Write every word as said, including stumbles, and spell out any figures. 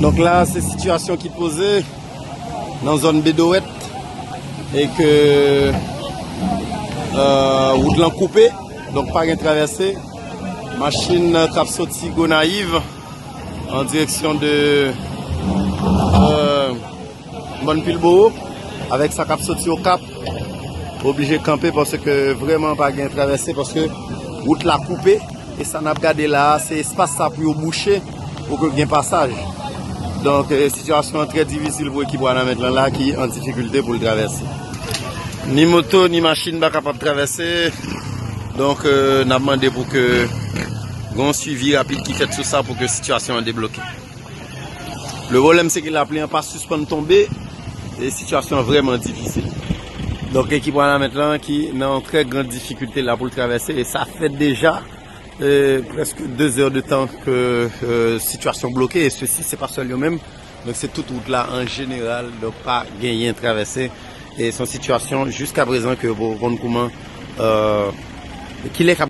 Donk la, se sitiyasyon ki poze nan zòn Bedowèt e ke, euh, wout lan koupe, donk pa gen travèse. Machin k ap soti Gonayiv an direksyon de, euh, Bòn Pilbowo, avèk sa k ap soti Okap, oblije kanpe paske vrèman pa gen travèse, paske wout la koupe. E sa n ap gade la a, se espas sa pou yo bouche, pou ke gen pasaj. Donk, eh, sitiyasyon an trè difisil pou ekip Wanament lan la ki an difikilte pou l travèse. Ni moto, ni machin pa kapab travèse. Donk, eh, n ap mande pou ke gen yon swivi rapid ki fèt sou sa pou ke sitiyasyon an debloke. Le pwoblèm, se ke lapli an pa sispann tonbe, e sitiyasyon an vrèman difisil. Donk, ekip Wanament lan ki nan yon trè gran difikilte la pou l travèse, e sa fè deja, e, prèske de zè de tan ke, e, sitiyasyon bloke, e sesi, se pa sèl yo menm. Donk, se tout wout la an jeneral, donk pa genyen travèse. E se yon sitiyasyon jiska prezan ke yo poko konn kouman, e, kilè k ap